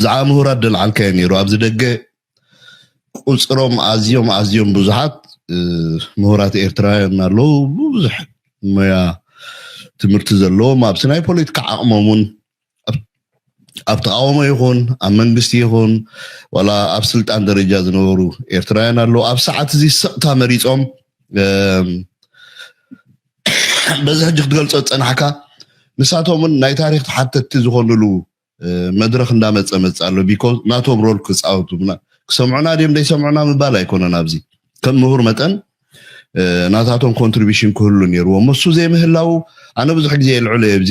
ብዛዕባ ምሁራት ደልዓልካዮ ነይሩ። ኣብዚ ደገ ቁፅሮም ኣዝዮም ኣዝዮም ብዙሓት ምሁራት ኤርትራውያን ኣለዉ። ብዙሕ ሞያ ትምህርቲ ዘለዎም፣ ኣብቲ ናይ ፖለቲካ ዓቕሞም እውን ኣብ ተቃውሞ ይኹን ኣብ መንግስቲ ይኹን ዋላ ኣብ ስልጣን ደረጃ ዝነበሩ ኤርትራውያን ኣለዉ። ኣብ ሰዓት እዚ ስቕታ መሪፆም በዚ ሕጂ ክትገልፆ ዝፀናሕካ ንሳቶም እውን ናይ ታሪክ ተሓተትቲ ዝኾኑሉ መድረክ እንዳመፀ መፅ ኣሎ። ቢኮዝ ናቶም ሮል ክፃወቱ ክሰምዑና ድም ዘይሰምዑና ምባል ኣይኮነን። ኣብዚ ከም ምሁር መጠን ናታቶም ኮንትሪቢሽን ክህሉ ነይርዎም። እሱ ዘይምህላው ኣነ ብዙሕ ግዜ የልዕሎ ኣብዚ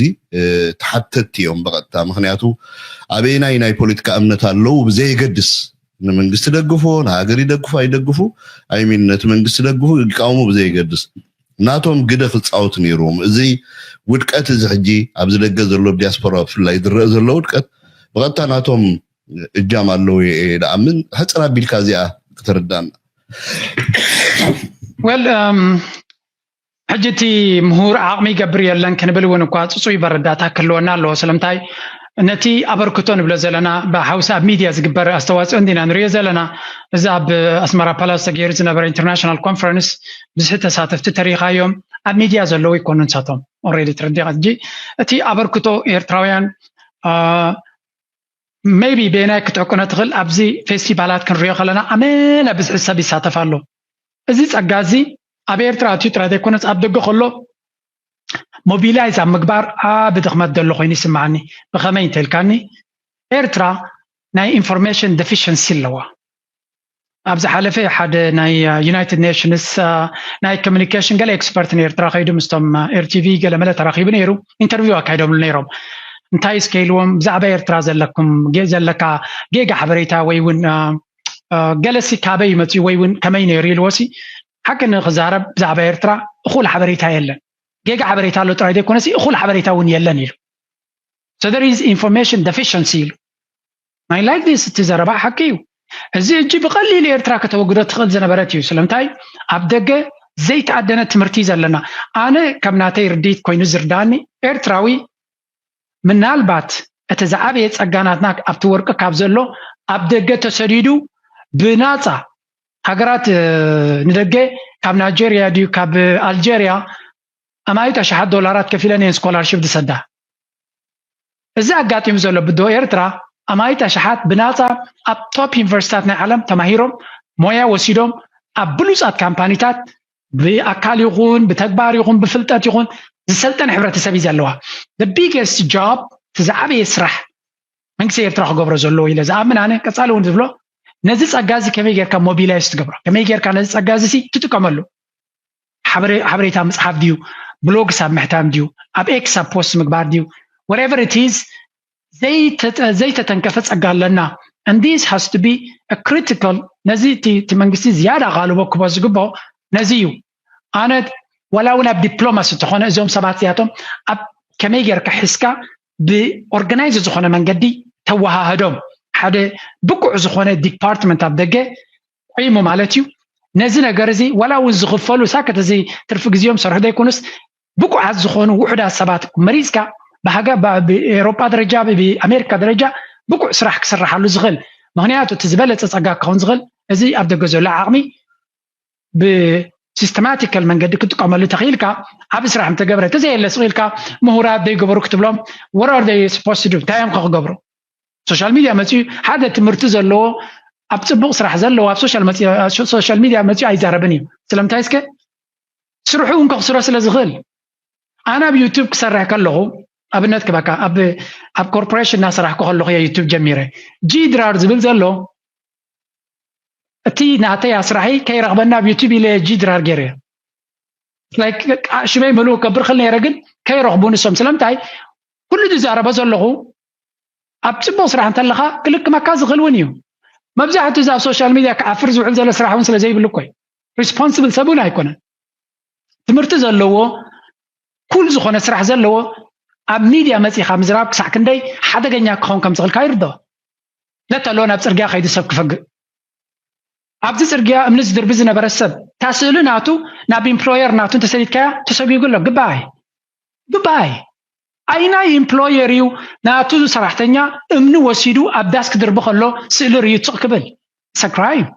ተሓተትቲ እዮም ብቐጥታ። ምክንያቱ ኣበይናይ ናይ ፖለቲካ እምነት ኣለዉ ብዘየገድስ ንመንግስቲ ደግፎ ንሃገር ይደግፉ ኣይደግፉ ኣይሚን ነቲ መንግስቲ ደግፉ ይቃወሙ ብዘየገድስ ናቶም ግደ ክፃወቱ ነይርዎም። እዚ ውድቀት እዚ ሕጂ ኣብዚ ደገ ዘሎ ብዲያስፖራ ብፍላይ ዝረአ ዘሎ ውድቀት ብቐጥታ ናቶም እጃም ኣለዉ እየ ዝኣምን። ሕፅር ኣቢልካ እዚኣ ክትርዳና። ወል ሕጂ እቲ ምሁር ዓቕሚ ይገብር የለን ክንብል እውን እኳ ፅፁይ መረዳእታ ክህልወና ኣለዎ። ስለምንታይ ነቲ ኣበርክቶ ንብሎ ዘለና ብሓውሲ ኣብ ሚድያ ዝግበር ኣስተዋፅኦ እንዲና ንሪኦ ዘለና። እዚ ኣብ ኣስመራ ፓላስ ተገይሩ ዝነበረ ኢንተርናሽናል ኮንፈረንስ ብዙሕ ተሳተፍቲ ተሪኻዮም ኣብ ሚድያ ዘለዉ ይኮኑ ንሳቶም ኦልሬዲ ትርዲኻ ሕጂ እቲ ኣበርክቶ ኤርትራውያን ሜይቢ በየናይ ክትዕቅኖ ትኽእል ኣብዚ ፌስቲቫላት ክንሪኦ ከለና ኣመና ብዝሒ ሰብ ይሳተፍ ኣሎ። እዚ ፀጋ እዚ ኣብ ኤርትራ ኣትዩ ጥራይ ዘይኮነስ ኣብ ደገ ከሎ ሞቢላይዝ ኣብ ምግባር ዓቢ ድኽመት ዘሎ ኮይኑ ይስምዓኒ። ብኸመይ እንተልካኒ ኤርትራ ናይ ኢንፎርሜሽን ደፊሽንሲ ኣለዋ። ኣብ ዝሓለፈ ሓደ ናይ ዩናይትድ ኔሽንስ ናይ ኮሚኒኬሽን ገለ ኤክስፐርት ንኤርትራ ከይዱ ምስቶም ኤርቲቪ ገለመለ ተራኺቡ ነይሩ። ኢንተርቪው ኣካይዶምሉ ነይሮም። እንታይ እስከ ኢልዎም ብዛዕባ ኤርትራ ዘለኩም ዘለካ ጌጋ ሓበሬታ ወይ እውን ገለሲ ካበይ ይመፅኡ ወይ እውን ከመይ ነይሩ ኢልዎሲ ሓቂ ንክዛረብ ብዛዕባ ኤርትራ እኹል ሓበሬታ የለን። ጌጋ ሓበሬታ ኣሎ ጥራይ ዘይኮነሲ እኹል ሓበሬታ እውን የለን ኢሉ። So there is information deficiency ኢሉ ናይ ላይክ ዲስ እቲ ዘረባ ሓቂ እዩ። እዚ እጂ ብቐሊሉ ኤርትራ ከተወግዶ ትኽእል ዝነበረት እዩ። ስለምንታይ ኣብ ደገ ዘይተኣደነ ትምህርቲ እዩ ዘለና። ኣነ ከም ናተይ ርድኢት ኮይኑ ዝርዳኒ ኤርትራዊ ምናልባት እቲ ዝዓበየ ጸጋናትና ኣብቲ ወርቂ ካብ ዘሎ ኣብ ደገ ተሰዲዱ ብናጻ ሃገራት ንደገ ካብ ናይጀርያ ድዩ ካብ ኣልጀርያ ኣማይት ኣሽሓት ዶላራት ከፊለን እየን ስኮላርሽፕ ዝሰዳ። እዚ ኣጋጢሙ ዘሎ ብድሆ ኤርትራ ኣማይት ኣሽሓት ብናፃ ኣብ ቶፕ ዩኒቨርሲታት ናይ ዓለም ተማሂሮም ሞያ ወሲዶም ኣብ ብሉፃት ካምፓኒታት ብኣካል ይኹን ብተግባር ይኹን ብፍልጠት ይኹን ዝሰልጠን ሕብረተሰብ እዩ ዘለዋ። The biggest job እቲ ዝዓበየ ስራሕ መንግስቲ ኤርትራ ክገብሮ ዘለዎ ኢለ ዝኣምን ኣነ ቀፃሊ እውን ዝብሎ ነዚ ፀጋ እዚ ከመይ ጌርካ ሞቢላይዝ ትገብሮ ከመይ ጌርካ ነዚ ፀጋ እዚ ትጥቀመሉ ሓበሬታ ምፅሓፍ ድዩ ብሎግስ ኣብ ምሕታም ድዩ ኣብ ኤክስ ኣብ ፖስት ምግባር ድዩ whatever it is ዘይተተንከፈ ፀጋ ኣለና and this has to be critical ነዚ እቲ መንግስቲ ዝያዳ ኣቓልቦ ክቦ ዝግብኦ ነዚ እዩ ኣነ ዋላ እውን ኣብ ዲፕሎማሲ እንተኾነ እዞም ሰባት እዚኣቶም ኣብ ከመይ ጌርካ ሒዝካ ብኦርጋናይዝ ዝኾነ መንገዲ ተወሃህዶም ሓደ ብቁዕ ዝኾነ ዲፓርትመንት ኣብ ደገ ቆይሙ ማለት እዩ ነዚ ነገር እዚ ዋላ እውን ዝኽፈሉ ሳከት እዚ ትርፊ ግዜኦም ሰርሑ ዘይኮኑስ ብቁዓት ዝኾኑ ውሕዳት ሰባት መሪፅካ ብሃገ ብኤሮጳ ደረጃ ብኣሜሪካ ደረጃ ብቁዕ ስራሕ ክስራሓሉ ዝኽእል ምክንያቱ እቲ ዝበለፀ ፀጋ ክኸውን ዝኽእል እዚ ኣብ ደገ ዘሎ ዓቕሚ ብሲስተማቲካል መንገዲ ክጥቀመሉ ተኽኢልካ ዓብ ስራሕ እንተገብረ ተዘየለ ስኽኢልካ ምሁራት ዘይገበሩ ክትብሎም what are they supposed to do እንታይ እዮም ክገብሩ ሶሻል ሚድያ መፅኡ ሓደ ትምህርቲ ዘለዎ ኣብ ፅቡቅ ስራሕ ዘለዎ ኣብ ሶሻል ሚድያ መፅኡ ኣይዛረብን እዩ ስለምንታይ እስከ ስርሑ እውን ከኽስሮ ስለ ዝኽእል ኣነ ኣብ ዩቱብ ክሰርሕ ከለኹ ኣብነት ክበካ ኣብ ኮርፖሬሽን እናሰራሕኩ ከለኹ የ ዩቱብ ጀሚረ ጂ ድራር ዝብል ዘሎ እቲ ናተይ ኣስራሒ ከይረኽበና ኣብ ዩቱብ ኢለ ጂ ድራር ገይረ ሽመይ ምሉእ ከብር ክል ነይረ ግን ከይረኽቡ ንሶም ስለምንታይ ኩሉ ዝዛረቦ ዘለኹ ኣብ ፅቡቅ ስራሕ እንተለካ ክልክመካ ዝኽእል እውን እዩ መብዛሕትኡ እዚ ኣብ ሶሻል ሚድያ ክዓፍር ዝውዕል ዘሎ ስራሕ እውን ስለ ዘይብሉ እኮ ሪስፖንስብል ሰብ እውን ኣይኮነን ትምህርቲ ዘለዎ ኩል ዝኾነ ስራሕ ዘለዎ ኣብ ሚድያ መፂኻ ምዝራብ ክሳዕ ክንደይ ሓደገኛ ክኸውን ከም ዝኽልካ ይርድኦ ለተሎ ናብ ፅርግያ ከይዱ ሰብ ክፈግእ ኣብዚ ፅርግያ እምኒ ዝድርቢ ዝነበረ ሰብ ታስእሉ ናቱ ናብ ኢምፕሎየር ናቱ እንተሰዲድካያ ተሰጉጉ ኣሎ ግባይ ግባይ ኣይናይ employer እዩ ናቱ ሰራሕተኛ እምኒ ወሲዱ ኣብ ዳስ ክድርቢ ከሎ ስእሊ ርእዩ ትቕ ክብል? It's a crime።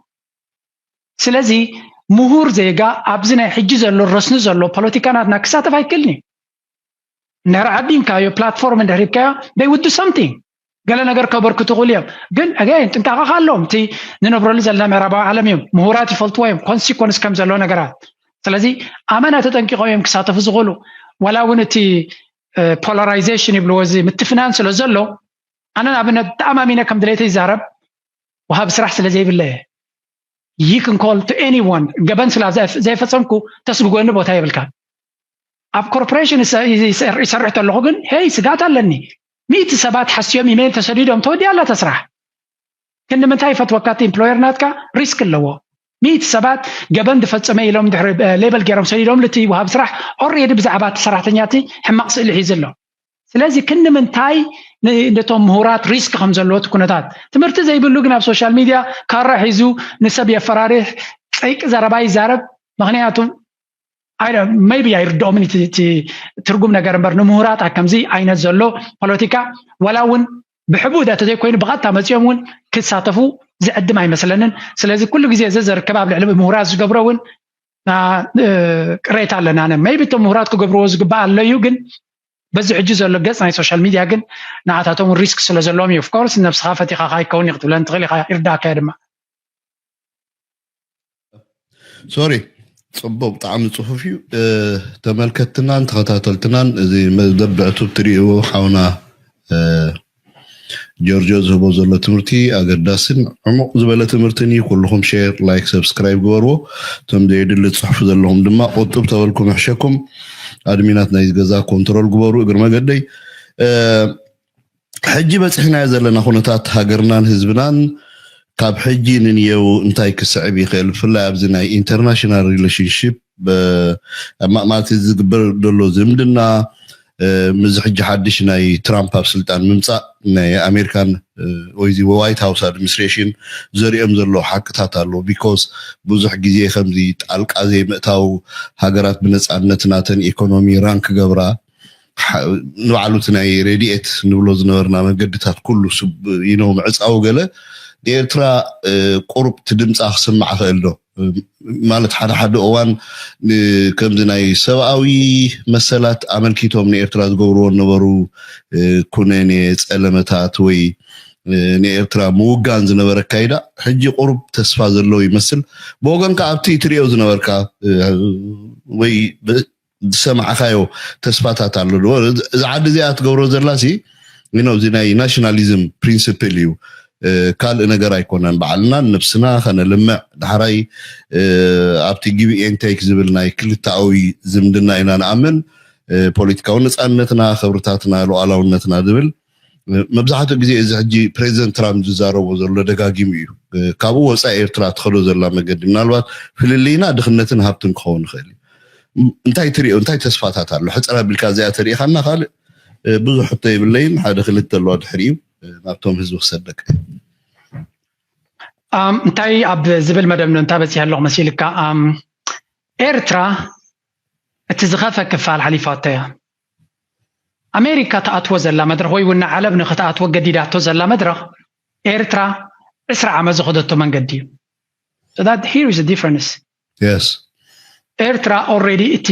ስለዚ ምሁር ዜጋ ኣብዚ ናይ ሕጂ ዘሎ ረስኒ ዘሎ ፖለቲካ ናትና ክሳተፍ ኣይክእልን እዩ። እንድሕር ዓዲምካዮ platform እንድሕር ሂብካዮ they would do something። ገለ ነገር ከበርክቱ ይኽእሉ እዮም። ግን again ጥንቃቐ ኣለዎም። እቲ ንነብረሉ ዘለና ምዕራባዊ ዓለም እዮም፣ ምሁራት ይፈልጥዎ እዮም consequence ከም ዘለዎ ነገራት። ስለዚ ኣመና ተጠንቂቖም እዮም ክሳተፉ ዝኽእሉ። ዋላ እውን እቲ polarization ይብልዎ እዚ ምትፍናን ስለ ዘሎ ኣነ ንኣብነት ተኣማሚነ ከም ድሌተይ ይዛረብ ወሃቢ ስራሕ ስለ ዘይብለ እየ። You can call to anyone ገበን ስላ ዘይፈፀምኩ ተስግጎኒ ቦታ የብልካን። ኣብ ኮርፖሬሽን ይሰርሕ ተለኹ ግን ሄይ ስጋት ኣለኒ። ሚእቲ ሰባት ሓስዮም ኢሜይል ተሰዲዶም ተወዲኣ ኣላ ተስራሕ። ክንዲ ምንታይ ይፈትወካ እቲ employer ናትካ? ሪስክ ኣለዎ። ሚእቲ ሰባት ገበን ዝፈፀመ ኢሎም ድሕሪ ሌበል ገይሮም ሰዲዶም ልቲ ወሃብ ስራሕ already ብዛዕባ እቲ ሰራሕተኛ እቲ ሕማቕ ስእሊ ሒዙ ኣሎ። ስለዚ ክንዲ ምንታይ ነቶም ምሁራት ሪስክ ከም ዘለዎ እቲ ኩነታት ትምህርቲ ዘይብሉ ግን ኣብ ሶሻል ሚድያ ካራ ሒዙ ንሰብ የፈራርሕ፣ ፀይቂ ዘረባ ይዛረብ። ምክንያቱ maybe ኣይርድኦምን እቲ ትርጉም ነገር እምበር ንምሁራት ኣብ ከምዚ ዓይነት ዘሎ ፖለቲካ ዋላ እውን ብሕቡእ ዳ ተዘይኮይኑ ብቐጥታ መፂኦም እውን ክሳተፉ ዝዕድም ኣይመስለንን። ስለዚ ኩሉ ግዜ እዚ ዝርከብ ኣብ ልዕሊ ምሁራት ዝገብሮ እውን ቅሬታ ኣለና። ነ maybe እቶም ምሁራት ክገብርዎ ዝግባእ ኣሎ እዩ ግን በዚ ሕጂ ዘሎ ገፅ ናይ ሶሻል ሚድያ ግን ንዓታቶም እውን ሪስክ ስለ ዘለዎም እዩ። Of course ነብስኻ ፈቲኻ ኣይከውን ክትብለን ትኽእል ኢኻ፣ ይርዳእካ እየ ድማ። ሶሪ ፅቡቅ ብጣዕሚ ፅፉፍ እዩ። ተመልከትትናን ተኸታተልትናን እዚ መደብ ብዕቱብ ትሪእዎ ሓውና ጆርጆ ዝህቦ ዘሎ ትምህርቲ ኣገዳስን ዕሙቕ ዝበለ ትምህርትን እዩ። ኩልኹም share like subscribe ግበርዎ። እቶም ዘየድሊ ፅሑፍ ዘለኹም ድማ ቁጥብ ተበልኩም ይሕሸኩም። ኣድሚናት ናይ ገዛ ኮንትሮል ግበሩ። እግሪ መገደይ ሕጂ በፂሕናዮ ዘለና ኩነታት ሃገርናን ህዝብናን ካብ ሕጂ ንንየው እንታይ ክስዕብ ይኽእል? ብፍላይ ኣብዚ ናይ international relationship ማለት ዝግበር ዘሎ ዝምድና ምዚ ሕጂ ሓድሽ ናይ ትራምፕ ኣብ ስልጣን ምምፃእ ናይ ኣሜሪካን ወይ ዋይት ሃውስ ኣድሚኒስትሬሽን ዘሪኦም ዘሎ ሓቅታት ኣሎ። Because ብዙሕ ግዜ ከምዚ ጣልቃ ዘይምእታው ሃገራት ብነፃነት ናተን ኢኮኖሚ ራን ክገብራ ንባዕሉ እቲ ናይ ሬድኤት ንብሎ ዝነበርና መገድታት ኩሉ ስብ you know ምዕፃው ገለ ንኤርትራ ቁሩብ ትድምፃ ክስማዕ ክእል ዶ? ማለት ሓደ ሓደ እዋን ከምዚ ናይ ሰብኣዊ መሰላት ኣመልኪቶም ንኤርትራ ዝገብርዎ ነበሩ ኩነኔ ፀለመታት ወይ ንኤርትራ ምውጋን ዝነበረ ኣካይዳ ሕጂ ቁሩብ ተስፋ ዘለዎ ይመስል። ብወገንካ ኣብቲ ትሪኦ ዝነበርካ ወይ ዝሰማዕካዮ ተስፋታት ኣሎ ዶ? እዚ ዓዲ እዚኣ ትገብሮ ዘላ ሲ you know እዚ ናይ ናሽናሊዝም ፕሪንስፕል እዩ። ካልእ ነገር ኣይኮነን። ባዕልና ነብስና ከነልምዕ ዳሕራይ ኣብቲ give and take ዝብል ናይ ክልተኣዊ ዝምድና ኢና ንኣምን። ፖለቲካዊ ነፃነትና፣ ክብርታትና፣ ሉዓላውነትና ዝብል መብዛሕትኡ ግዜ እዚ ሕጂ ፕሬዚደንት ትራምፕ ዝዛረቦ ዘሎ ደጋጊሙ እዩ። ካብኡ ወፃኢ ኤርትራ ትኸዶ ዘላ መገዲ ምናልባት ፍልልይና ድኽነትን ሃብትን ክኸውን ይኽእል እዩ። እንታይ ትሪኦ? እንታይ ተስፋታት ኣሎ? ሕፅር ኣቢልካ እዚኣ ተሪኢኻና ካልእ ብዙሕ ሕቶ የብለይን። ሓደ ክልተ ኣለዋ ድሕሪኡ ናብቶም ህዝቢ ክሰደካ። እንታይ ኣብ ዝብል መደብ እንታይ በፂሐ ኣለኹ መሲልካ? ኤርትራ እቲ ዝኸፈ ክፋል ሓሊፋቶ እያ። ኣሜሪካ ትኣትዎ ዘላ መድረኽ ወይ እውን ዓለም ንክትኣትዎ ገዲዳቶ ዘላ መድረኽ ኤርትራ ዕስራ ዓመት ዝኸደቶ መንገዲ እዩ። So that here is the difference. Yes. ኤርትራ already እቲ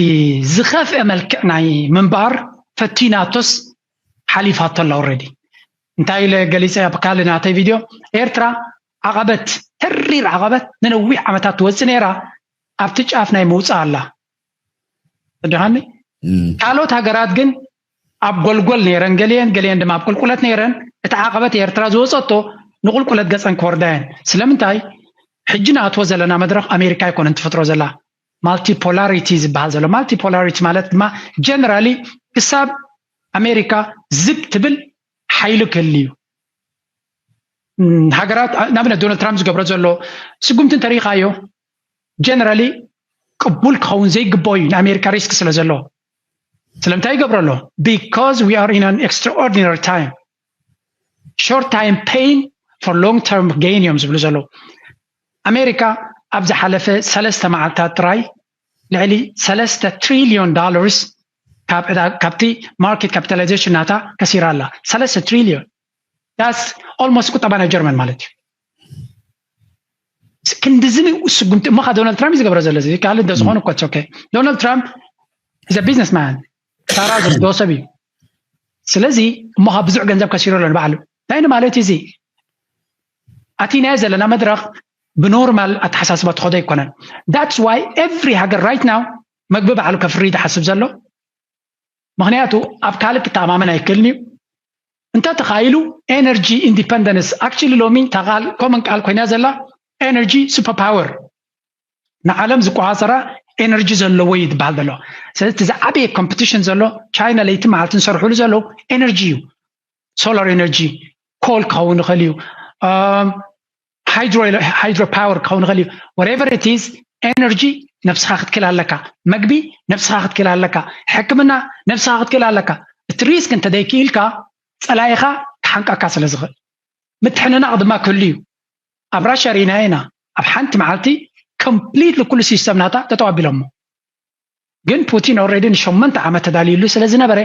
ዝኸፍአ መልክዕ ናይ ምንባር ፈቲናቶስ ሓሊፋቶ ኣላ already። እንታይ ኢለ ገሊፀ ኣብ ካልእ ናተይ ቪድዮ ኤርትራ ዓቐበት ተሪር ዓቐበት ንነዊሕ ዓመታት ትወፅእ ነይራ ኣብቲ ጫፍ ናይ ምውፃእ ኣላ። ተደኻኒ ካልኦት ሃገራት ግን ኣብ ጎልጎል ነይረን ገሊአን ገሊአን ድማ ኣብ ቁልቁለት ነይረን። እቲ ዓቐበት ኤርትራ ዝወፀቶ ንቁልቁለት ገፀን ክወርዳየን። ስለምንታይ ሕጂ ንኣትዎ ዘለና መድረኽ ኣሜሪካ ኣይኮነን ትፈጥሮ ዘላ። ማልቲፖላሪቲ ዝበሃል ዘሎ ማልቲፖላሪቲ ማለት ድማ ጀነራሊ ክሳብ ኣሜሪካ ዝብ ትብል ሓይሊ ክህል እዩ። ሃገራት ንኣብነት ዶናልድ ትራምፕ ዝገብሮ ዘሎ ስጉምቲ እንተሪኢኻዮ ጀነራሊ ቅቡል ክኸውን ዘይግብኦ እዩ ንኣሜሪካ ሪስክ ስለ ዘለዎ። ስለምንታይ ይገብሮ ኣሎ? Because we are in an extraordinary time. Short time pain for long term gain እዮም ዝብሉ ዘለዉ። ኣሜሪካ ኣብ ዝሓለፈ ሰለስተ መዓልታት ጥራይ ልዕሊ ሰለስተ ትሪልዮን ዶላርስ ካብ ዕዳ- ካብቲ ማርኬት ካፒታላይዜሽን ናታ ከሲራ ኣላ። ሰለስተ ትሪልዮን። That's almost ቁጠባ ናይ ጀርመን ማለት እዩ። ክንድዚ ስጉምቲ እሞ፣ ካ ዶናልድ ትራምፕ እዩ ዝገብሮ ዘሎ። እዚ ካልእ እንተዝኾኑ እኮ ኦኬ። ዶናልድ ትራምፕ is a businessman፣ ክሳራ ዝርድኦ ሰብ እዩ። ስለዚ እሞ ካ ብዙሕ ገንዘብ ከሲሩ ኣሎ ንባዕሉ። እንታይ ማለት እዩ እዚ? ኣቲናዮ ዘለና መድረኽ ብኖርማል ኣተሓሳስባ ትኸዶ ኣይኮነን። That's why every ሃገር right now መግቢ ባዕሉ ከፍሪ ዝሓስብ ዘሎ። ምኽንያቱ ኣብ ካልእ ክተኣማመን ኣይክእልን እዩ። እንተ ተኻኢሉ ኤነርጂ ኢንዲፐንደንስ፣ actually ሎሚ እታ ቃል ኮመን ቃል ኮይና ዘላ፣ ኤነርጂ ሱፐር ፓወር፣ ንዓለም ዝቆፃፀራ ኤነርጂ ዘለዎ እዩ ዝበሃል ዘሎ። ስለዚ እቲ ዝዓበየ ኮምፒቲሽን ዘሎ፣ ቻይና ለይቲ መዓልቲ ዝሰርሕሉ ዘለዉ ኤነርጂ እዩ። ሶላር ኤነርጂ፣ ኮል ክኸውን ይኽእል እዩ፣ ሃይድሮ ፓወር ክኸውን ይኽእል እዩ። Whatever it is, ኤነርጂ ነብስኻ ክትክል ኣለካ። መግቢ ነብስኻ ክትክል ኣለካ። ሕክምና ነብስኻ ክትክል ኣለካ። እቲ ሪስክ እንተዘይክኢልካ፣ ፀላኢኻ ክሓንቀካ ስለ ዝኽእል፣ ምትሕንናቕ ድማ ክህሉ እዩ። ኣብ ራሽያ ርኢናዮ ኢና። ኣብ ሓንቲ መዓልቲ ኮምፕሊትሊ ኩሉ ሲስተም ናታ ጠጠው ኣቢሎሞ። ግን ፑቲን ኦልሬዲ ንሸሞንተ ዓመት ተዳልዩሉ ስለ ዝነበረ፣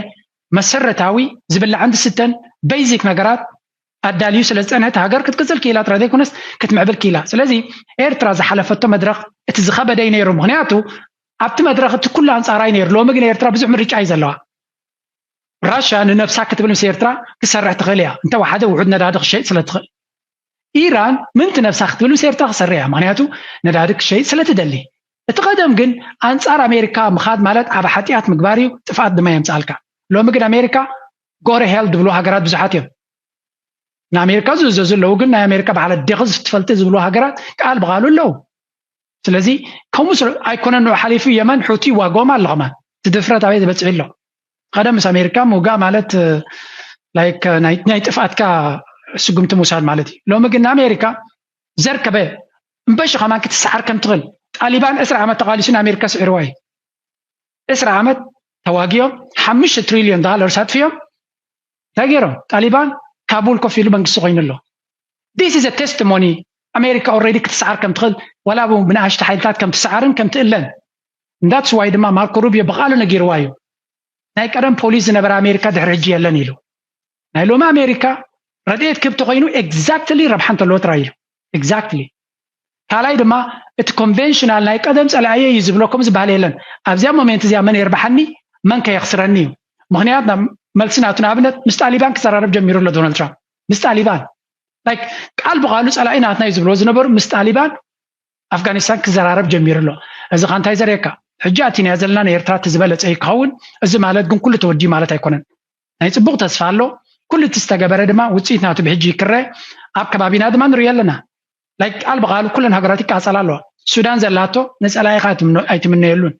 መሰረታዊ ዝብላዕን ዝስተን ቤዚክ ነገራት ኣዳልዩ ስለ ዝፀንሐ፣ እቲ ሃገር ክትቅፅል ክኢላ ጥራይ ዘይኮነስ ክትምዕብል ክኢላ። ስለዚ ኤርትራ ዝሓለፈቶ መድረኽ እቲ ዝኸበደ እዩ ነይሩ። ምኽንያቱ ኣብቲ መድረኽ እቲ ኩሉ ኣንጻራይ ነይሩ። ሎሚ ግን ኤርትራ ብዙሕ ምርጫ እዩ ዘለዋ። ራሽያ ንነብሳ ክትብል ምስ ኤርትራ ክሰርሕ ትኽእል እያ፣ እንተ ወሓደ ውሑድ ነዳዲ ክሸይጥ ስለ ትኽእል። ኢራን ምንቲ ነብሳ ክትብል ምስ ኤርትራ ክሰርሕ እያ፣ ምኽንያቱ ነዳዲ ክሸይጥ ስለ ትደሊ። እቲ ቀደም ግን ኣንጻር ኣሜሪካ ምኻድ ማለት ዓቢ ሓጢኣት ምግባር እዩ፣ ጥፍኣት ድማ የምጽኣልካ። ሎሚ ግን ኣሜሪካ ጎረ ሄል ዝብሉ ሃገራት ብዙሓት እዮም። ንኣሜሪካ ዝእዘዙ ኣለዉ፣ ግን ናይ ኣሜሪካ ባዕላ ዴኸ ዝትፈልጥ ዝብሉ ሃገራት ቃል ብቓሉ ኣለዉ። ስለዚ ከምኡ ስለ ኣይኮነን፣ ንኡ ሓሊፉ የመን ሑቲ ይዋግኦም ኣሎ። ከማን እቲ ድፍረት ኣበይ ዝበጽሕ ኣሎ? ቀደም ምስ ኣሜሪካ ምውጋእ ማለት ላይክ ናይ ናይ ጥፍኣትካ ስጉምቲ ምውሳድ ማለት እዩ። ሎሚ ግን ንኣሜሪካ ዘርከበ እምበሺ ከማን ክትሰዓር ከም ትኽእል። ጣሊባን ዕስራ ዓመት ተቓሊሱ ንኣሜሪካ ስዒርዋ እዩ። ዕስራ ዓመት ተዋጊኦም ሓሙሽተ ትሪልዮን ዳለርስ ኣጥፊኦም እንታይ ገይሮም? ጣሊባን ካቡል ኮፍ ኢሉ መንግስቲ ኮይኑ ኣሎ። This is a testimony ኣሜሪካ ኦልሬዲ ክትሰዓር ከም ትኽእል፣ ዋላ ብንኣሽቱ ሓይልታት ከም ትሰዓርን ከም ትእለን። That's why ድማ ማርኮ ሩቢዮ ብቓሉ ነጊርዋ እዩ። ናይ ቀደም ፖሊስ ዝነበረ ኣሜሪካ ድሕሪ ሕጂ የለን ኢሉ። ናይ ሎሚ ኣሜሪካ ረድኤት ክብ ተኮይኑ ኤግዛክትሊ ረብሓ እንተለዎ ጥራይ ኢሉ። ኤግዛክትሊ ካልኣይ ድማ እቲ ኮንቨንሽናል ናይ ቀደም ጸላእየ እዩ ዝብሎ ከም ዝበሃል የለን። ኣብዚኣ ሞሜንት እዚኣ መን የርብሓኒ መን ከየኽስረኒ እዩ። ምኽንያት ናብ መልሲ ናቱ ንኣብነት ምስ ጣሊባን ክዘራረብ ጀሚሩ ኣሎ ዶናልድ ትራምፕ ምስ ጣሊባን ላይክ ቃል ብቃሉ ጸላኢ ናትና እዩ ዝብሎ ዝነበሩ ምስ ጣሊባን ኣፍጋኒስታን ክዘራረብ ጀሚሩ ኣሎ። እዚ ካ እንታይ ዘርእየካ? ሕጂ ኣቲናያ ዘለና ንኤርትራ እቲ ዝበለጸ እዩ ክኸውን። እዚ ማለት ግን ኩሉ ተወዲዩ ማለት ኣይኮነን። ናይ ጽቡቕ ተስፋ ኣሎ። ኩሉ እቲ ዝተገበረ ድማ ውጽኢት ናቱ ብሕጂ ይክረ ኣብ ከባቢና ድማ ንሪኦ ኣለና። ላይክ ቃል ብቃሉ ኩለን ሃገራት ይቃጸላ ኣለዋ። ሱዳን ዘላቶ ንጸላኢኻ ኣይትምነ- ኣይትምነየሉን።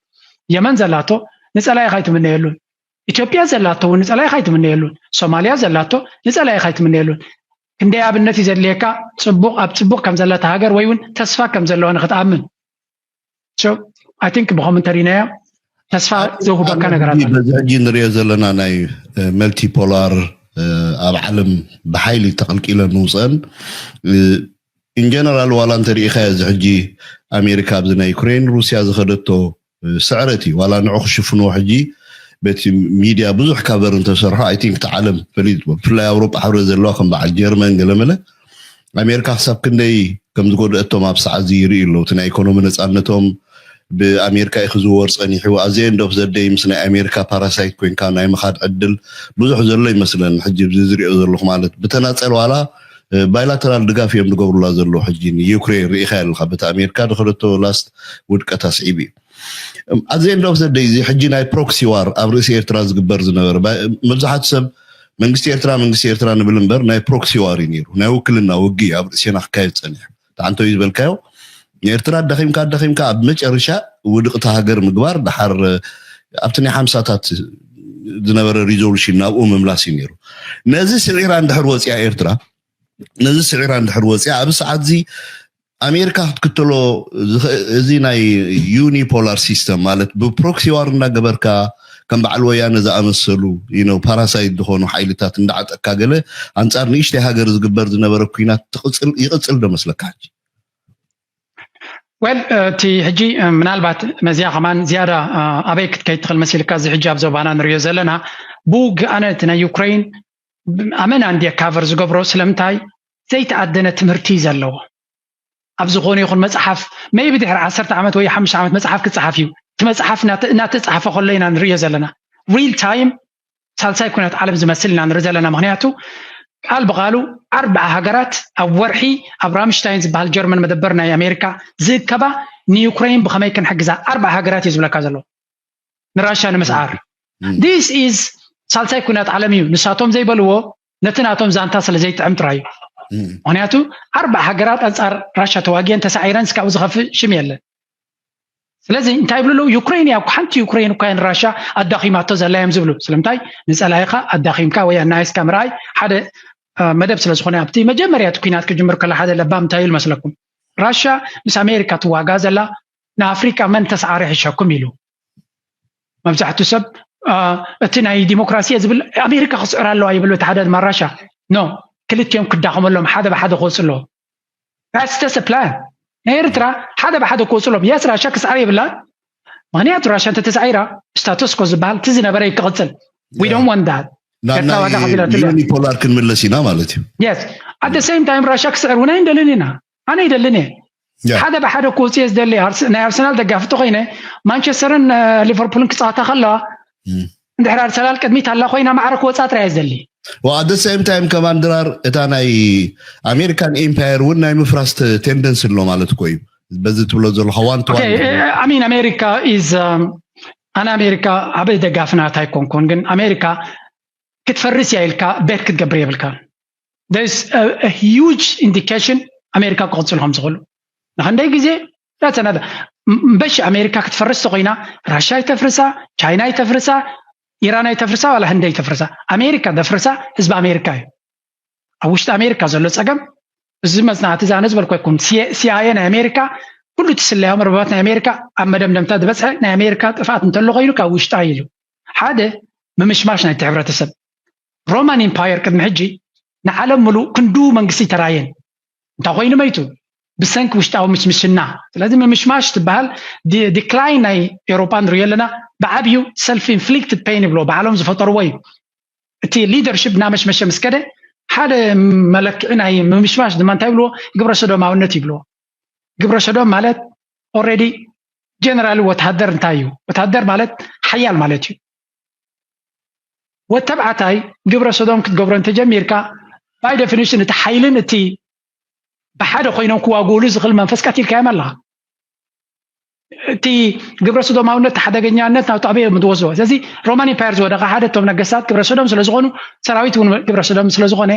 የመን ዘላቶ ንጸላኢኻ ኣይትምነየሉን። ኢትዮጵያ ዘላቶ እውን ንጸላኢኻ ኣይትምነየሉን። ሶማልያ ዘላቶ ንጸላኢኻ ኣይትምነየሉን። ክንደይ ኣብነት እዩ ዘድልየካ ጽቡቕ ኣብ ጽቡቕ ከም ዘለታ ሃገር ወይ እውን ተስፋ ከም ዘለዋ ንክትኣምን። So I think ብኸም እንተሪናዮ ተስፋ ዘውህበካ ነገራት ኣሎ። በዚ ሕጂ ንሪኦ ዘለና ናይ መልቲፖላር ኣብ ዓለም ብሓይሊ ተቐልቂለን ንውፅአን ኢንጀነራል ዋላ እንተሪኢኻዮ እዚ ሕጂ ኣሜሪካ ኣብዚ ናይ ዩክሬን ሩስያ ዝኸደቶ ስዕረት እዩ ዋላ ንዑ ክሽፍንዎ ሕጂ በቲ ሚድያ ብዙሕ ካቨር እንተሰርሖ ኣይ ቲንክ እቲ ዓለም ፈሊጥዎ ብፍላይ ኣውሮጳ ሕብረት ዘለዋ ከም በዓል ጀርመን ገለመለ ኣሜሪካ ክሳብ ክንደይ ከም ዝጎደአቶም ኣብ ሰዓት እዚ ይርእዩ ኣለዉ እቲ ናይ ኢኮኖሚ ነፃነቶም ብኣሜሪካ እዩ ክዝወር ፀኒሑ ኣዘ ኤንድ ኦፍ ዘ ደይ ምስ ናይ ኣሜሪካ ፓራሳይት ኮይንካ ናይ ምኻድ ዕድል ብዙሕ ዘሎ ይመስለን ሕጂ እዚ ዝሪኦ ዘለኹ ማለት ብተናፀል ዋላ ባይላተራል ድጋፍ እዮም ዝገብሩላ ዘለዉ ሕጂ ንዩክሬን ርኢኻ ኣለካ በቲ ኣሜሪካ ዝኸደቶ ላስት ውድቀት ኣስዒቡ እዩ ኣዘ ኤንድ ኦፍ ዘ ደይ እዚ ሕጂ ናይ ፕሮክሲ ዋር ኣብ ርእሲ ኤርትራ ዝግበር ዝነበረ መብዛሕቱ ሰብ መንግስቲ ኤርትራ መንግስቲ ኤርትራ ንብል እምበር ናይ ፕሮክሲ ዋር እዩ ነይሩ ናይ ውክልና ውግእ እዩ ኣብ ርእሴና ክካየድ ፀኒሑ ተዓንቶ እዩ ዝበልካዮ ንኤርትራ ኣዳኺምካ ኣዳኺምካ ኣብ መጨረሻ ውድቕቲ ሃገር ምግባር ድሓር ኣብቲ ናይ ሓምሳታት ዝነበረ ሪዞሉሽን ናብኡ ምምላስ እዩ ነይሩ ነዚ ስዒራ እንድሕር ወፂኣ ኤርትራ ነዚ ስዒራ እንድሕር ወፂኣ ኣብዚ ሰዓት እዚ ኣሜሪካ ክትክተሎ እዚ ናይ ዩኒፖላር ሲስተም ማለት ብፕሮክሲ ዋር እናገበርካ ከም በዓል ወያነ ዝኣመሰሉ ፓራሳይት ዝኾኑ ሓይልታት እንዳዓጠቅካ ገለ ኣንፃር ንእሽተይ ሃገር ዝግበር ዝነበረ ኩናት ይቕፅል ዶ መስለካ ሕጂ ወል እቲ ሕጂ ምናልባት መዚያ ከማን ዝያዳ ኣበይ ክትከይድ ትኽእል መሲልካ፣ እዚ ሕጂ ኣብ ዞባና ንሪኦ ዘለና ብውግእ ኣነ እቲ ናይ ዩክሬን ኣመና እንድየ ካቨር ዝገብሮ። ስለምንታይ? ዘይተኣደነ ትምህርቲ እዩ ዘለዎ። ኣብ ዝኾነ ይኹን መፅሓፍ maybe ድሕሪ ዓሰርተ ዓመት ወይ ሓሙሽተ ዓመት መፅሓፍ ክፀሓፍ እዩ። እቲ መፅሓፍ እናተፃሕፈ ከሎ ኢና ንሪኦ ዘለና። ሪል ታይም ሳልሳይ ኩናት ዓለም ዝመስል ኢና ንርኢ ዘለና። ምክንያቱ ቃል ብቃሉ ኣርባዓ ሃገራት ኣብ ወርሒ ኣብ ራምሽታይን ዝበሃል ጀርመን መደበር ናይ ኣሜሪካ ዝእከባ ንዩክሬን ብከመይ ክንሕግዛ ኣርባዓ ሃገራት እዩ ዝብለካ ዘሎ ንራሻ ንምስዓር። This is ሳልሳይ ኩናት ዓለም እዩ። ንሳቶም ዘይበልዎ ነቲ ናቶም ዛንታ ስለ ዘይጥዕም ጥራይ እዩ። ምክንያቱ ኣርባዓ ሃገራት ኣንፃር ራሻ ተዋጊአን ተሳዒረን ስካብኡ ዝኸፍእ ሽም የለን። ስለዚ እንታይ ይብሉ ኣለዉ? ዩክሬን እያ፣ ሓንቲ ዩክሬን እኳ ንራሻ ኣዳኺማቶ ዘላ እዮም ዝብሉ። ስለምንታይ? ንፀላኢኻ ኣዳኺምካ ወይ ኣናይስካ ምርኣይ ሓደ መደብ ስለ ዝኾነ። ኣብቲ መጀመርያ እቲ ኩናት ክጅምር ከሎ ሓደ ለባም እንታይ ኢሉ መስለኩም? ራሻ ምስ ኣሜሪካ ትዋጋ ዘላ ንኣፍሪካ መን ተሰዓሪ ሕሸኩም ኢሉ። መብዛሕትኡ ሰብ እቲ ናይ ዲሞክራሲ እየ ዝብል ኣሜሪካ ክስዕር ኣለዋ ይብል፣ እቲ ሓደ ድማ ራሻ። ኖ፣ ክልቲኦም ክዳኸመሎም ሓደ ብሓደ ክወፁ ኣለዎ። That's just a plan። ናይ ኤርትራ ሓደ ብሓደ ክወፁ ኣለዎም። የስ ራሻ ክስዓር የብላን። ምክንያቱ ራሻ እንተተሳዒራ ስታተስኮ ዝበሃል እቲ ዝነበረ እዩ ክቕፅል። We don't want that። ኤርትራ ዋጋ ከፊላትሉ እያ። ዩኒፖላር ክንምለስ ኢና ማለት እዩ። Yes። At the same time ራሻ ክስዕር እውን ኣይንደልን ኢና። ኣነ ይደልን እየ። ሓደ ብሓደ ክወፅእ እየ ዝደሊ። ናይ ኣርሰናል ደጋፊ ተኮይነ ማንቸስተርን ሊቨርፑልን ክፃወታ ከለዋ እንድሕር ኣርሰናል ቅድሚት ኣላ ኮይና ማዕረ ክወፃ ጥራይ እየ ዝደሊ። At the same time ከማን ድራር እታ ናይ ኣሜሪካን ኤምፓየር እውን ናይ ምፍራስ ቴንደንስ ኣሎ ማለት እኮ እዩ። በዚ ትብሎ ዘለካ ዋን ቱ I mean ኣሜሪካ is ኣነ ኣሜሪካ ዓበይ ደጋፊ ናታ ኣይኮንኩን፣ ግን ኣሜሪካ ክትፈርስ እያ ኢልካ ቤት ክትገብር የብልካ። There's huge indication ኣሜሪካ ክቕፅሉ ከም ዝኽእሉ። ንክንደይ ግዜ ዳተናዳ በሽ ኣሜሪካ ክትፈርስ ተኮይና ራሻ ይተፍርሳ፣ ቻይና ይተፍርሳ፣ ኢራን ኣይተፍርሳ ዋላ ህንደ ይተፍርሳ፣ ኣሜሪካ ደፍርሳ ህዝቢ ኣሜሪካ እዩ። ኣብ ውሽጢ ኣሜሪካ ዘሎ ፀገም እዚ መፅናዕቲ እዛ ነዚ በልኮ ይኩም ሲኣየ ናይ ኣሜሪካ ኩሉ እቲ ስለያ መርበባት ናይ ኣሜሪካ ኣብ መደምደምታ ዝበፅሐ ናይ ኣሜሪካ ጥፍኣት እንተሎ ኮይኑ ካብ ውሽጣ ኢሉ ሓደ ምምሽማሽ ናይቲ ሕብረተሰብ። ሮማን ኢምፓየር ቅድሚ ሕጂ ንዓለም ምሉእ ክንዱ መንግስቲ ተራየን እንታይ ኮይኑ መይቱ ብሰንኪ ውሽጣዊ ምሽምሽና። ስለዚ ምምሽማሽ ትበሃል ዲክላይን ናይ ኤውሮጳ ንሪኦ ኣለና። ብዓብዩ ሰልፍ ኢንፍሊክትድ ፔን ይብሎ ባዕሎም ዝፈጠርዎ እዩ። እቲ ሊደርሽፕ እናመሽመሸ ምስ ከደ ሓደ መለክዒ ናይ ምምሽማሽ ድማ እንታይ ይብልዎ? ግብረ ሰዶማውነት ይብልዎ። ግብረ ሰዶም ማለት ኦልሬዲ ጀነራል ወታደር እንታይ እዩ? ወታደር ማለት ሓያል ማለት እዩ። ወተብዓታይ ግብረ ሰዶም ክትገብሮ እንተጀሚርካ ባይ ዴፊኒሽን እቲ ሓይልን እቲ ብሓደ ኮይኖም ክዋግኡሉ ዝኽእል መንፈስ ቀቲልካዮም ኣለኻ። እቲ ግብረ ሰዶማውነት ሓደገኛነት ናብ ጣዕበ እዮም ዝወስዶ። ስለዚ ሮማን ኢምፓየር ዝወደቐ ሓደ እቶም ነገስታት ግብረ ሰዶም ስለዝኾኑ ሰራዊት እውን ግብረ ሰዶም ስለዝኾነ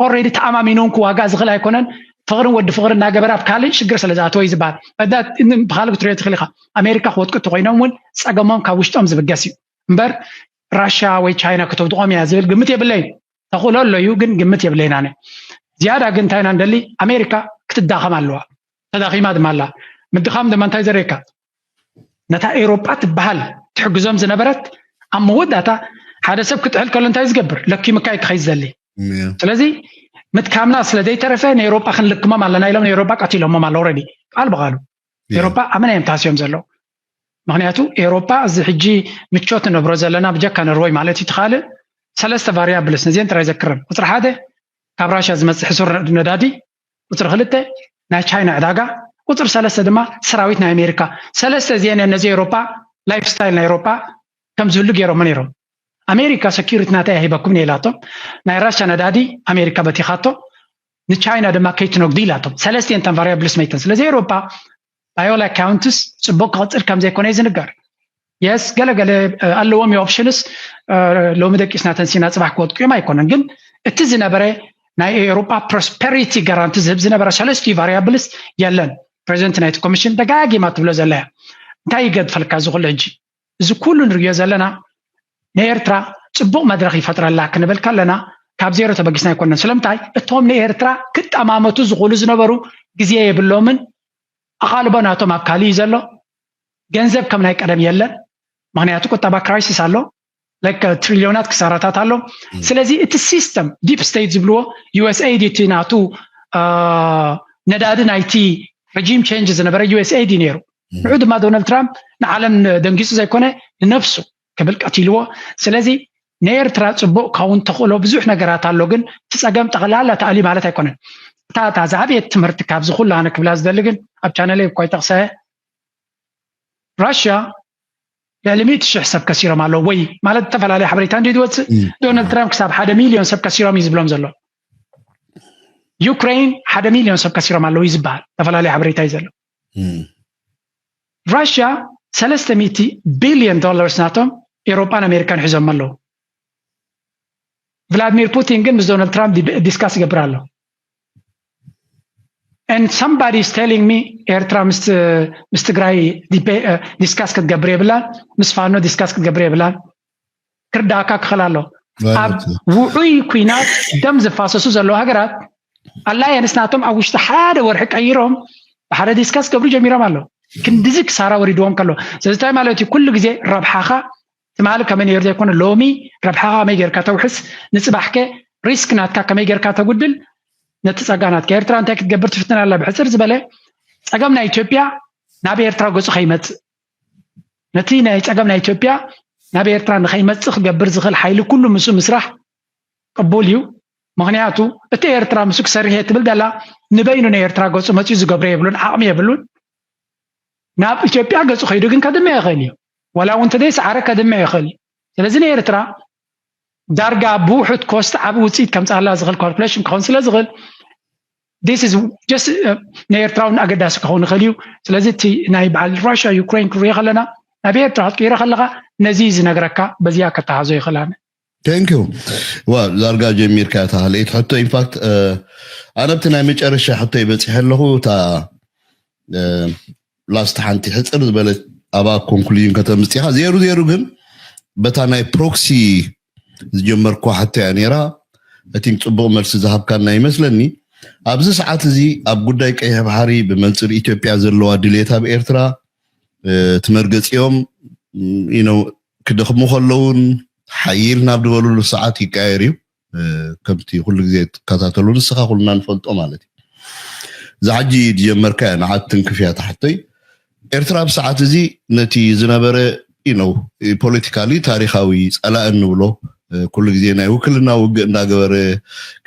ኦልሬዲ ተኣማሚኖም ክዋጋእ ዝኽእል ኣይኮነን። ፍቕርን ወዲ ፍቕሪ እናገበረ ኣብ ካልእ ሽግር ስለ ዝኣተወ እዩ ዝበሃል። ብካልእ ክትሪኦ ትኽእል ኢኻ። ኣሜሪካ ክወድቁ እንተኮይኖም እውን ፀገሞም ካብ ውሽጦም ዝብገስ እዩ እምበር ራሻ ወይ ቻይና ከተውድቖም እያ ዝብል ግምት የብለይን። ተኽእሎ ኣሎ እዩ ግን ግምት የብለይን ኣነ። ዝያዳ ግን እንታይ ኢና ንደሊ? ኣሜሪካ ክትዳኸም ኣለዋ። ተዳኺማ ድማ ኣላ። ምድኻም ድማ እንታይ ዘርእየካ? ነታ ኤውሮጳ ትበሃል ትሕግዞም ዝነበረት ኣብ መወዳእታ ሓደ ሰብ ክጥሕል ከሎ እንታይ ዝገብር? ለኪምካ እዩ ክኸይድ ዝደሊ። ስለዚ ምድካምና ስለ ዘይተረፈ ንኤውሮጳ ክንልክሞም ኣለና ኢሎም ንኤውሮጳ ቀቲሎሞም ኣሎ። ኦልሬዲ ቃል ብቃሉ ኤውሮጳ ኣመና እዮም ተሃስዮም ዘለዉ። ምክንያቱ ኤውሮጳ እዚ ሕጂ ምቾት ንነብሮ ዘለና ብጀካ ኖርወይ ማለት እዩ ትካልእ ሰለስተ ቫሪያብልስ ነዚአን ጥራይ ዘክረን። ቁፅሪ ሓደ ካብ ራሽያ ዝመፅእ ሕሱር ነዳዲ፣ ቁፅሪ ክልተ ናይ ቻይና ዕዳጋ፣ ቁፅሪ ሰለስተ ድማ ሰራዊት ናይ ኣሜሪካ። ሰለስተ እዚአን እየን ነዚ ኤውሮጳ ላይፍ ስታይል ናይ ኤውሮጳ ከም ዝህሉ ገይሮሞ ነይሮም። ኣሜሪካ ሰኪሪቲ ናተይ ሂበኩም እየ ኢላቶም። ናይ ራሽያ ነዳዲ ኣሜሪካ በቲኻቶ፣ ንቻይና ድማ ከይትነግዱ ኢላቶም። ሰለስቲአን እተን ቫሪያብልስ መይተን። ስለዚ ኤውሮጳ ባይ ኦል ኣካውንትስ ፅቡቅ ክቕፅል ከም ዘይኮነ እዩ ዝንገር። የስ ገለገለ ኣለዎም እዩ ኦፕሽንስ። ሎሚ ደቂስና ተንሲና ፅባሕ ክወድቁ እዮም ኣይኮነን። ግን እቲ ዝነበረ ናይ ኤውሮጳ ፕሮስፐሪቲ ጋራንቲ ዝህብ ዝነበረ ሰለስቲኡ ቫሪያብልስ የለን። ፕሬዚደንት ናይቲ ኮሚሽን ደጋጊማ ትብሎ ዘላ እያ። እንታይ ይገድፈልካ እዚ ኩሉ ሕጂ? እዚ ኩሉ ንርእዮ ዘለና ንኤርትራ ጽቡቕ መድረኽ ይፈጥረላ ክንብል ከለና ካብ ዜሮ ተበጊስና ኣይኮነን። ስለምንታይ? እቶም ንኤርትራ ክጠማመቱ ዝኽእሉ ዝነበሩ ግዜ የብሎምን። ኣቓልቦ ናቶም ኣብ ካልእ እዩ ዘሎ። ገንዘብ ከም ናይ ቀደም የለን። ምኽንያቱ ቁጠባ ክራይሲስ ኣሎ። ላይክ ትሪልዮናት ክሳራታት ኣሎ። ስለዚ እቲ ሲስተም ዲፕ ስቴት ዝብልዎ ዩኤስኤይዲ እቲ ናቱ ነዳዲ ናይቲ regime change ዝነበረ ዩ ኤስ ኤ ዲ ነይሩ። ንዑ ድማ ዶናልድ ትራምፕ ንዓለም ደንጊጹ ዘይኮነ ንነፍሱ ክብል ቀቲልዎ። ስለዚ ንኤርትራ ጽቡቕ ካውን ተኽእሎ ብዙሕ ነገራት ኣሎ፣ ግን እቲ ጸገም ጠቕላላ ተኣልዩ ማለት ኣይኮነን። እታ እታ ዝዓበየት ትምህርቲ ካብዚ ኩሉ ኣነ ክብላ ዝደሊ ግን ኣብ ቻነለይ እኳ ይጠቕሰ ራሽያ ልዕሊ ሚእቲ ሽሕ ሰብ ከሲሮም ኣለዉ ወይ ማለት ዝተፈላለየ ሓበሬታ እንዲ ዝወፅእ ዶናልድ ትራምፕ ክሳብ ሓደ ሚሊዮን ሰብ ከሲሮም እዩ ዝብሎም ዘሎ። ዩክሬን ሓደ ሚሊዮን ሰብ ከሲሮም ኣለዉ እዩ ዝበሃል ዝተፈላለየ ሓበሬታ እዩ ዘሎ። ራሽያ ሰለስተ ሚእቲ ቢልዮን ዶላርስ ናቶም ኤውሮጳን ኣሜሪካን ሒዞም ኣለዉ። ቭላድሚር ፑቲን ግን ምስ ዶናልድ ትራምፕ ዲስካስ ይገብር ኣሎ። And somebody is telling me ኤርትራ ምስ ትግራይ ዲስካስ ክትገብር የብላን፣ ምስ ፋኖ ዲስካስ ክትገብር የብላን። ክርዳእካ ክኽእል ኣሎ። ኣብ ውዑይ ኩናት ደም ዝፋሰሱ ዘለዉ ሃገራት ኣላየንስ ናቶም ኣብ ውሽጢ ሓደ ወርሒ ቀይሮም ብሓደ ዲስካስ ገብሩ ጀሚሮም ኣለዉ። ክንድዚ ክሳራ ወሪድዎም ከሎ ስለዚ እንታይ ማለት እዩ? ኩሉ ግዜ ረብሓኻ ትማሊ ከመይ ነይሩ ዘይኮነ ሎሚ ረብሓኻ ከመይ ጌርካ ተውሕስ፣ ንጽባሕከ ሪስክ ናትካ ከመይ ጌርካ ተጉድል፣ ነቲ ጸጋ ናትካ። ኤርትራ እንታይ ክትገብር ትፍትን ኣላ? ብሕጽር ዝበለ ጸገም ናይ ኢትዮጵያ ናብ ኤርትራ ገጹ ከይመጽእ፣ ነቲ ናይ ጸገም ናይ ኢትዮጵያ ናብ ኤርትራ ንኸይመጽእ ክገብር ዝኽእል ሓይሊ ኩሉ ምስኡ ምስራሕ ቅቡል እዩ። ምኽንያቱ እቲ ኤርትራ ምስኡ ክሰርሕ እየ ትብል ደላ ንበይኑ ናይ ኤርትራ ገጹ መጺኡ ዝገብሮ የብሉን፣ ዓቕሚ የብሉን። ናብ ኢትዮጵያ ገጹ ከይዱ ግን ከድምዕ ይኽእል እዩ። ዋላ እውን እንተዘይሰዓረ ከድምዕ ይኽእል እዩ። ስለዚ ንኤርትራ ዳርጋ ብውሑድ ኮስት ዓቢ ውፅኢት ከምፅኣላ ዝኽእል ካልኩሌሽን ክኸውን ስለ ዝኽእል this is just ንኤርትራ እውን ኣገዳሲ ክኸውን ይኽእል እዩ። ስለዚ እቲ ናይ በዓል ራሽያ ዩክሬን ክንሪኦ ከለና ናብ ኤርትራ ክትቅይሮ ከለኻ ነዚ እዩ ዝነግረካ። በዚኣ ከተሓዞ ይኽእል ኣነ። Thank you። ዋ ዳርጋ ጀሚርካ እታ ካልኣይቲ ሕቶ ኢንፋክት ኣነ ኣብቲ ናይ መጨረሻ ሕቶ ይበፂሐ ኣለኹ። እታ ላስት ሓንቲ ሕፅር ዝበለት ኣብኣ ኮንክሉዥን ከተምፅኢኻ ዜሩ ዜሩ ግን በታ ናይ ፕሮክሲ ዝጀመርኳ ሕቶ እያ ነይራ። እቲ ፅቡቕ መልሲ ዝሃብካና ይመስለኒ። ኣብዚ ሰዓት እዚ ኣብ ጉዳይ ቀይሕ ባሕሪ ብመንፅር ኢትዮጵያ ዘለዋ ድሌት ኣብ ኤርትራ እቲ መርገፂኦም ክደኽሙ ከለውን ሓይል ናብ ዝበሉሉ ሰዓት ይቀያየር እዩ። ከምቲ ኩሉ ግዜ ትከታተሉ ንስኻ ኩልና ንፈልጦ ማለት እዩ። እዚ ሕጂ ዝጀመርካ ንዓት ትንክፍ እያ ትሓተይ። ኤርትራ ኣብ ሰዓት እዚ ነቲ ዝነበረ ነው ፖለቲካሊ ታሪካዊ ፀላእ እንብሎ ኩሉ ግዜ ናይ ውክልና ውግእ እንዳገበረ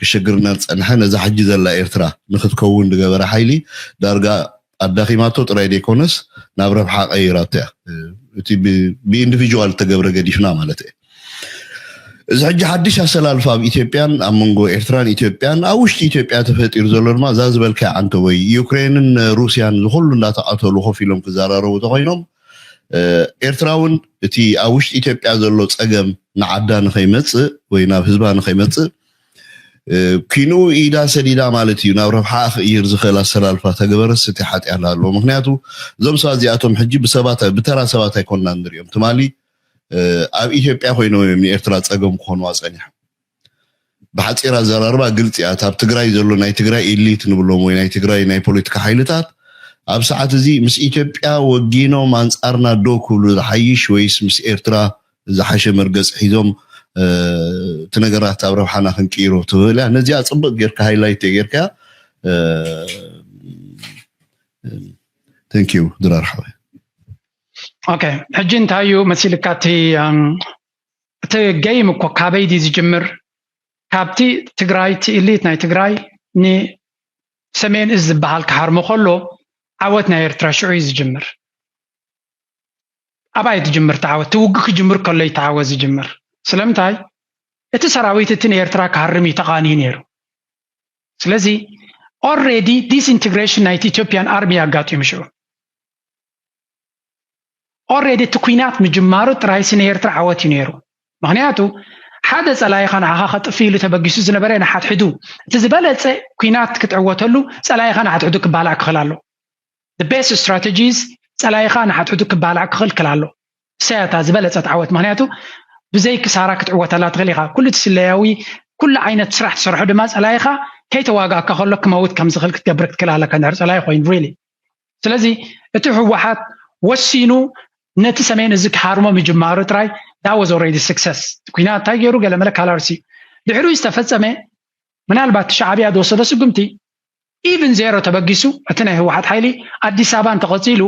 ክሸግርና ዝፀንሐ ነዛ ሕጂ ዘላ ኤርትራ ንክትከውን ዝገበረ ሓይሊ ዳርጋ ኣዳኺማቶ ጥራይ ዘይኮነስ ናብ ረብሓ ቀይራቶ እያ። እቲ ብኢንዲቪጁዋል ዝተገብረ ገዲፍና ማለት እየ። እዚ ሕጂ ሓድሽ ኣሰላልፋ ኣብ ኢትዮጵያን ኣብ መንጎ ኤርትራን ኢትዮጵያን ኣብ ውሽጢ ኢትዮጵያ ተፈጢሩ ዘሎ ድማ እዛ ዝበልካያ ዓንተቦይ ዩክሬንን ሩስያን ዝኩሉ እንዳተቐተሉ ኮፍ ኢሎም ክዘራረቡ ተኮይኖም ኤርትራ እውን እቲ ኣብ ውሽጢ ኢትዮጵያ ዘሎ ፀገም ንዓዳ ንኸይመፅእ ወይ ናብ ህዝባ ንኸይመፅእ ኪንኡ ኢዳ ሰዲዳ ማለት እዩ ናብ ረብሓ ክእይር ዝኽእል ኣሰላልፋ ተገበረስ እቲ ሓጢኣት ኣለዎ። ምክንያቱ እዞም ሰባት እዚኣቶም ሕጂ ብሰባት ብተራ ሰባት ኣይኮንና ንሪኦም። ትማሊ ኣብ ኢትዮጵያ ኮይኖም እዮም ንኤርትራ ፀገም ክኾኑዋ ፀኒሖም። ብሓፂር ኣዘራርባ ግልፂ እያ። ኣብ ትግራይ ዘሎ ናይ ትግራይ ኢሊት ንብሎም ወይ ናይ ትግራይ ናይ ፖለቲካ ሓይልታት ኣብ ሰዓት እዚ ምስ ኢትዮጵያ ወጊኖም ኣንፃርና ዶ ክብሉ ዝሓይሽ ወይስ ምስ ኤርትራ ዝሓሸ መርገፂ ሒዞም እቲ ነገራት ኣብ ረብሓና ክንቅይሮ ትብል እያ። ነዚኣ ፅብቅ ጌርካ ሃይላይት ጌርካ። Thank you ድራር ሓወይ። ኦኬ ሕጂ እንታይ እዩ መሲልካ እቲ እቲ ገይም እኮ ካበይ ድዩ ዝጅምር? ካብቲ ትግራይ እቲ ኢሊት ናይ ትግራይ ንሰሜን እዝ ዝበሃል ክሃርሞ ከሎ ዓወት ናይ ኤርትራ ሽዑ እዩ ዝጅምር። ኣባይ ትጅምር ተዓወት ትውግ ክጅምር ከሎ ተዓወት ዝጅምር ስለምንታይ እቲ ሰራዊት እቲ ንኤርትራ ክሃርም እዩ ተቃንዩ ነይሩ። ስለዚ already disintegration ናይቲ ኢትዮጵያን ኣርሚ ኣጋጢሙ ሽዑ already እቲ ኩናት ምጅማሩ ጥራይሲ ንኤርትራ ዓወት እዩ ነይሩ። ምክንያቱ ሓደ ፀላይኻ ንዓኻ ከጥፍ ኢሉ ተበጊሱ ዝነበረ ንሓድሕዱ እቲ ዝበለፀ ኩናት ክትዕወተሉ ፀላይኻ ንሓድሕዱ ክባላዕ ክኽእል ኣሎ። The best strategies ፀላይኻ ንሓድሕዱ ክባላዕ ክኽልክል ኣሎ። እሰያታ ዝበለፀት ዓወት ምክንያቱ ብዘይ ክሳራ ክትዕወተላ ትኽእል ኢኻ። ኩሉ እቲ ስለያዊ ኩሉ ዓይነት ስራሕ ትሰርሖ ድማ ፀላይኻ ከይተዋጋእካ ከሎ ክመውት ከም ዝኽእል ክትገብር ክትክእል ኣለካ እንድሕር ፀላኢ ኮይኑ really። ስለዚ እቲ ህወሓት ወሲኑ ነቲ ሰሜን እዚ ክሃርሞ ምጅማሩ ጥራይ that was already success። ኩናት እንታይ ገይሩ ገለመለ ካላርሲ ድሕሪኡ ዝተፈፀመ ምናልባት ሻዕብያ ዝወሰዶ ስጉምቲ ኢቭን ዜሮ ተበጊሱ እቲ ናይ ህወሓት ሓይሊ ኣዲስ ኣበባ እንተቐፂሉ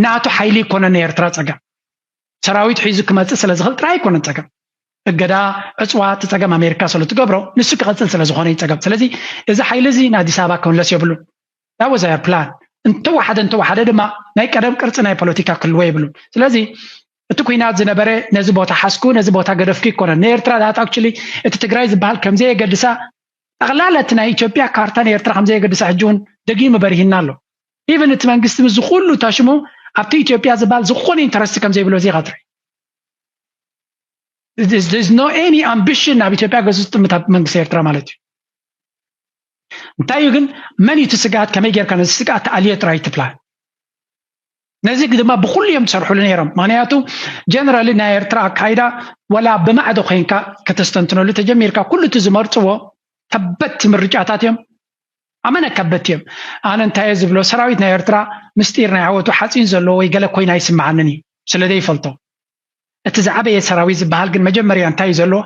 ናቱ ሓይሊ ይኮነን ናይ ኤርትራ ፀገም። ሰራዊት ሒዙ ክመፅእ ስለ ዝኽእል ጥራይ ኣይኮነን ፀገም። እገዳ፣ ዕፅዋ፣ እቲ ፀገም ኣሜሪካ ስለ ትገብሮ ንሱ ክቐፅል ስለ ዝኾነ እዩ ፀገም። ስለዚ እዚ ሓይሊ እዚ ንኣዲስ ኣበባ ክምለስ የብሉን። That was our plan። እንተወሓደ እንተወሓደ ድማ ናይ ቀደም ቅርፂ ናይ ፖለቲካ ክህልዎ የብሉን። ስለዚ እቲ ኩናት ዝነበረ ነዚ ቦታ ሓዝኩ ነዚ ቦታ ገደፍኩ ይኮነን። ንኤርትራ that actually እቲ ትግራይ ዝበሃል ከምዘየገድሳ ጠቕላላ እቲ ናይ ኢትዮጵያ ካርታ ንኤርትራ ከምዘየገድሳ ሕጂ እውን ደጊሙ በሪሂና ኣሎ። ኢቨን እቲ መንግስቲ ምስ ዝኩሉ ታሽሙ ኣብቲ ኢትዮጵያ ዝበሃል ዝኾነ ኢንተረስት ከምዘይብሎ እዚ ኸትሪ no any ambition ኣብ ኢትዮጵያ ገሱ ዝጥምት ኣብ መንግስቲ ኤርትራ ማለት እዩ። እንታይ እዩ ግን መን እዩ እቲ ስግኣት ከመይ ጌርካ ነዚ ስግኣት ተኣልዮ ጥራይ ትፕላን። ነዚ ድማ ብኩሉ እዮም ዝሰርሕሉ ነይሮም። ምክንያቱ ጀነራሊ ናይ ኤርትራ ኣካይዳ ወላ ብማዕዶ ኮይንካ ከተስተንትነሉ ተጀሚርካ ኩሉ እቲ ዝመርፅዎ ከበድቲ ምርጫታት እዮም። ኣመነ ከበድቲ እዮም። ኣነ እንታይ እየ ዝብሎ ሰራዊት ናይ ኤርትራ ምስጢር ናይ ዓወቱ ሓፂን ዘለዎ ወይ ገለ ኮይና ይስምዓንን እዩ ስለ ዘይፈልጦ። እቲ ዝዓበየ ሰራዊት ዝበሃል ግን መጀመርያ እንታይ እዩ ዘለዎ?